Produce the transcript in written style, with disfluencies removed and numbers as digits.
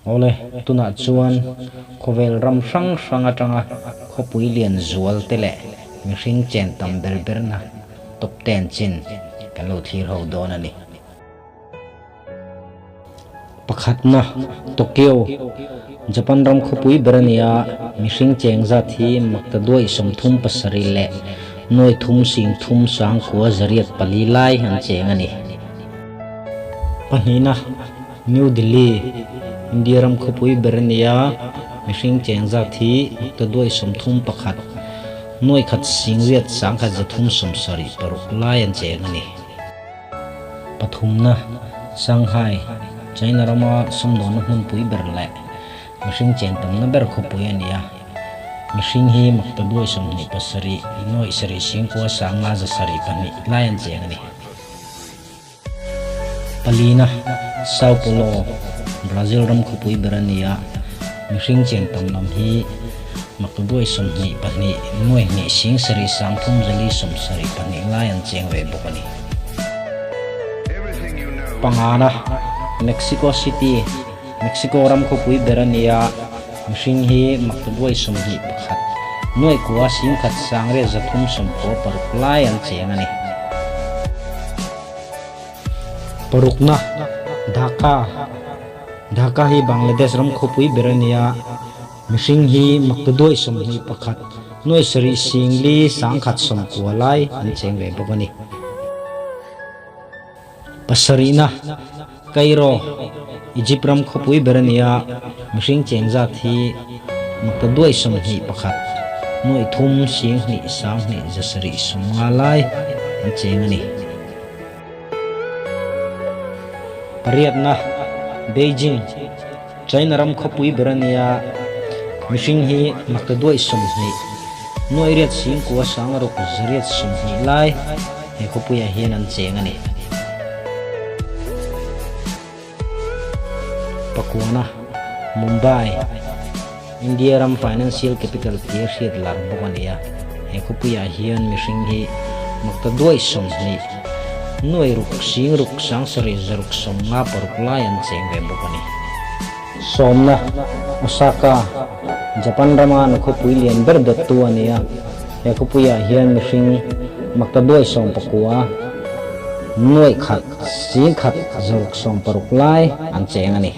Awle, tunah chuan khawvel ram hrang hrang atanga khawpui lian zual te leh mihring chen tam ber berna top ten chin kan lo thlir ho dawn a ni. Pakhatna, Tokyo, Japan ram khawpui ber a ni a, mihring cheng zat hi makta duai 37 leh nuai thum sing thum sang kua zariat pali lai an cheng a ni. Pahnihna, New Delhi, India ram khawpui ber a ni a, mihring cheng zat hi makta duai 31, nuai khat sing riat sang khat zathum 76 lai an cheng a ni. Pathumna, Shanghai, China rama sumdawnna hmunpui ber leh mihring chen tamna ber khawpui a ni a. Mihring hi makta duai 27, nuaih sarih singkua sanga 702 lai an cheng a ni. Palina, Sao Paulo, Brazil ram khawpui ber a ni a. Mihring chen tam lam hi makta duai 22, nuaih hnih sing sarih sang thum zali 72 lai an cheng ve bawk a ni. Pangana, Mexico City, Mexico ram khawpui ber a ni a, mihring hi makta duai 21, nuaih kua sing khat sang riat zathum 96 lai an cheng a ni. Parukna, Dhaka, Dhaka hi Bangladesh ram khawpui ber a ni a, mihring hi makta duai 21, nuaih sarih sing li sang khat 90 lai an cheng ve bawk a ni. Pasarihna, Cairo, Egypt ram khawpui ber a ni a, mihring cheng zat hi makta duai 21, nuaih thum sing hnih sang hnih zasarih 50 lai an cheng a ni. Pariatna, Beijing, China ram khawpui ber a ni a, mihring hi makta duai 20, nuaih riat sing kua sang ruk zariat 20 lai he khawpuiah hian an cheng a ni. Pakuana, Mumbai, India ram financial capital tia hriat lar bawk a ni a, he khawpuiah hian mihring hi makta duai 20, nuaih ruk sing ruk sang sarih zaruk 56 lai an cheng ve bawk a ni. Sawmna, Osaka, Japan rama nu khawpui lian ber dawttu a ni a, he khawpuiah hian mihring makta duai 19, nuaih khat sing khat zaruk 60 lai an cheng a ni.